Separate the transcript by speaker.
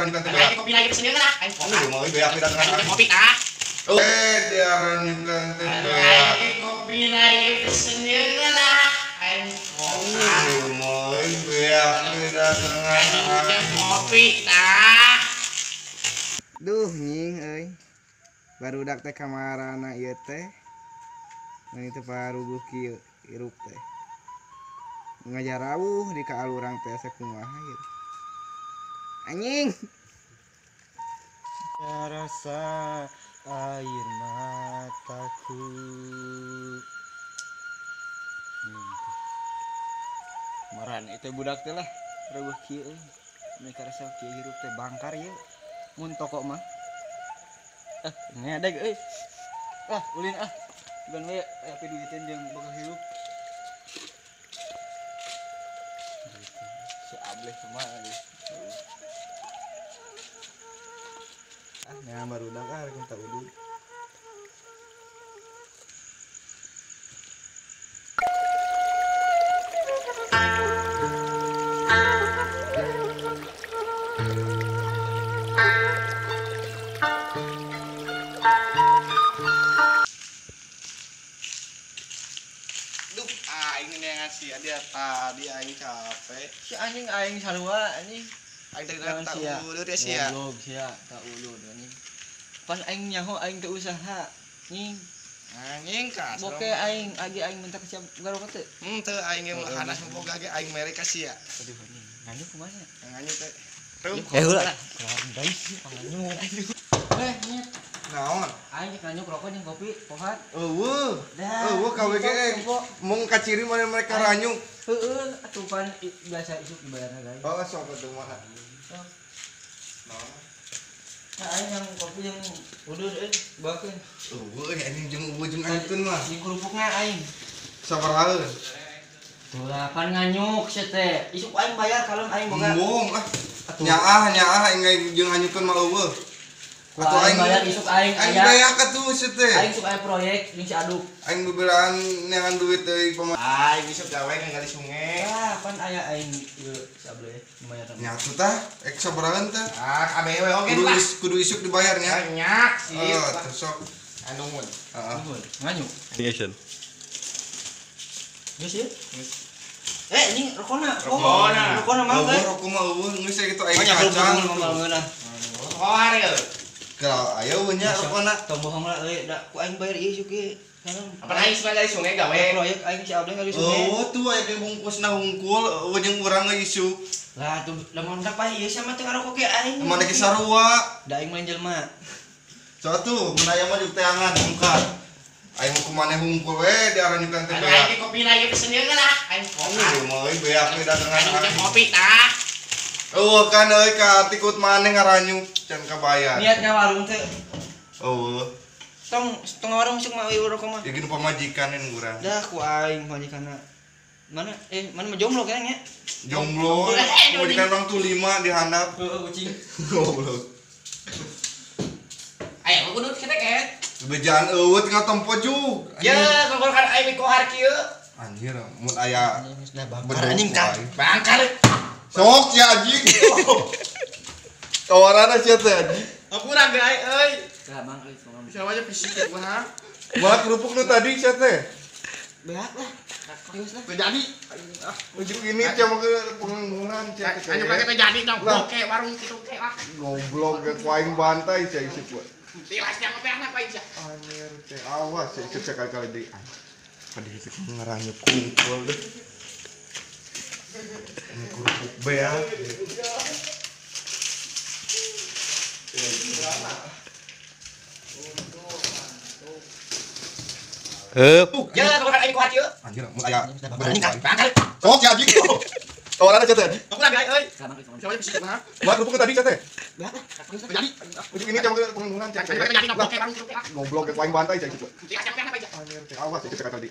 Speaker 1: diaranjukan teh beak.
Speaker 2: Kopi lagi pesen lah.
Speaker 1: Aduh, mau beak dagangan.
Speaker 2: Kopi ah.
Speaker 1: Diaranjukan teh beak.
Speaker 2: Kopi lagi pesen lah.
Speaker 1: Aduh, mau beak dagangan.
Speaker 2: Kopi ah.
Speaker 3: Duh nying euy. Barudak teh kamarana ieu teh. Meni teu paruguh kieu hirup teh. Ngajarawuh di kaalurang teh sakumaha ieu. Anjing.
Speaker 4: Rasa air mataku. Maran itu budak teh lah reueuh kieu euy. Mereka rasa kieu hirup teh bangkar ieu. Mun toko mah. Ngedeg euy. Ah, ulin ah. Bukan we aya duitin jeung bakal hirup. Si ableh kumaha deui.
Speaker 3: Ah, nya barudak ah rek minta udud. Duh, aing neangan sia dia tadi aing capek.
Speaker 4: Si anjing aing sarua anjing.
Speaker 3: Aing teh tak ulur ya sia.
Speaker 4: Goblok sia, tak ulur anjing. Pas aing nyaho aing teu usaha. Nying.
Speaker 3: Anjing ka.
Speaker 4: Boke aing agi aing minta ka sia garokot teu.
Speaker 3: Henteu aing ge hanas boga ge aing mere ka sia.
Speaker 4: Aduh anjing, nganjuk kumaha?
Speaker 3: Nganjuk teh.
Speaker 4: Eh heula lah. Kelar deui panganjuk. Eh nyet.
Speaker 3: Naon?
Speaker 4: Aing nganjuk rokok jeung kopi, pohat.
Speaker 3: Eueuh. Eueuh kawe ge mung kaciri mana mereka ranyuk.
Speaker 4: Heeh, atuh pan biasa isuk dibayarna guys.
Speaker 3: Oh, sok atuh mah. Naon?
Speaker 4: Nah, aing yang kopi yang udud euy, bawakeun.
Speaker 3: Eueuh anjing jeung eueuh jeung anjeun mah.
Speaker 4: Jeung kerupukna aing.
Speaker 3: Sabaraha?
Speaker 4: Tuh lah pan nganyuk sia teh. Isuk aing bayar kalem aing boga.
Speaker 3: Embung ah. Nyaah aing jeung nganyukeun mah eueuh.
Speaker 4: Atuh aing bayar isuk aing
Speaker 3: aya. Aing bayar atuh sia teh.
Speaker 4: Aing sok aya proyek jeung si Aduk.
Speaker 3: Aing bebelaan neangan duit deui pemain. Aing isuk gawe ngali sungai.
Speaker 4: Ah, pan aya aing ieu si Able lumayan.
Speaker 3: Nya atuh tah, ek sabarahan tah.
Speaker 2: Ah, kabeh we oge lah.
Speaker 3: Kudu isuk dibayar nya.
Speaker 2: Banyak sih.
Speaker 3: Heeh, terus sok
Speaker 2: anu mun.
Speaker 3: Heeh.
Speaker 4: Nganyuk.
Speaker 5: Action.
Speaker 4: Geus ieu. Eh, ini rokona.
Speaker 2: Rokona.
Speaker 4: Rokona mah
Speaker 3: eueuh, rokok mah eueuh geus kitu aing kacang.
Speaker 2: Kohar ieu.
Speaker 3: Kalau ayo nya rokona
Speaker 4: tong bohong lah euy, da ku aing bayar ieu isuk ge.
Speaker 2: Apa aing sih dari sungai gawe?
Speaker 4: Proyek aing si Abdul kali sungai.
Speaker 3: Oh, tuh aya ge bungkusna hungkul eueuh jeung urang ge isuk.
Speaker 4: Lah tuh lamun dak pae ieu sama teh ngarokok ge aing.
Speaker 3: Mana ge sarua.
Speaker 4: Da aing main jelema.
Speaker 3: So tuh mun aya mah jeung teangan mungkar. Aing ku maneh hungkul we diaranjukan teh beak.
Speaker 2: Aing kopi lagi pesen ieu lah. Aing
Speaker 3: kopi. Mau beak we dagangan.
Speaker 2: Kopi tah.
Speaker 3: Eueuh kan euy ka tikut maneh ngaranyuk can kabayar.
Speaker 4: Niat ngawarung teh.
Speaker 3: Eueuh.
Speaker 4: Tong tong warung isuk mah eueuh rokok mah.
Speaker 3: Ya gini pamajikan urang.
Speaker 4: Dah ku aing pamajikanna. Mana mana mah jomblo kan nya?
Speaker 3: Jomblo. Pamajikan urang tuh 5 di handap.
Speaker 4: Heeh kucing.
Speaker 3: Goblok.
Speaker 2: Ayo kudu kita ket.
Speaker 3: Bejaan eueuh tinggal tempo jug.
Speaker 2: Ya, kongkol kan aing kohar kieu.
Speaker 3: Anjir, mun aya
Speaker 4: bangkar anjing kan.
Speaker 2: Bangkar.
Speaker 3: Sok ya anjing. Tawaranna sia teh anjing.
Speaker 2: Ampura ge aing euy.
Speaker 4: Lah mang euy
Speaker 2: bisa aja fisik ya gua.
Speaker 3: Malah kerupuk nu tadi sia teh.
Speaker 4: Beak lah. Geus lah.
Speaker 2: Teu jadi.
Speaker 3: Ah, ujung ini cia mah ke pengangguran cia teh.
Speaker 2: Anjuk lagi teu jadi dong. Boke warung kitu ke lah.
Speaker 3: Goblok ge ku aing bantai sia isuk we.
Speaker 2: Tilas yang ngopeana ku aing sia.
Speaker 3: Anjir teh awas sia isuk sakali-kali deui. Padahal itu ngaranyuk kumpul deh. Ini kerupuk beak.
Speaker 5: Heup.
Speaker 2: Ya, kalau aing kuat ieu.
Speaker 3: Anjir, mun aya
Speaker 2: bangkar.
Speaker 3: Sok ya anjing. Tawaranna sia teh anjing.
Speaker 2: Ampura ge aing euy. Bisa aja fisik mah.
Speaker 3: Malah kerupuk tadi sia teh.
Speaker 4: Beak lah.
Speaker 2: Teu jadi.
Speaker 3: Ujung ini cuma pengangguran sia.
Speaker 2: Jadi boke warung kitu ke lah.
Speaker 3: Goblok ge ku aing bantai sia isuk we.
Speaker 2: Tilas yang ngopeana ku aing sia.
Speaker 3: Anjir teh awas isuk sakali-kali.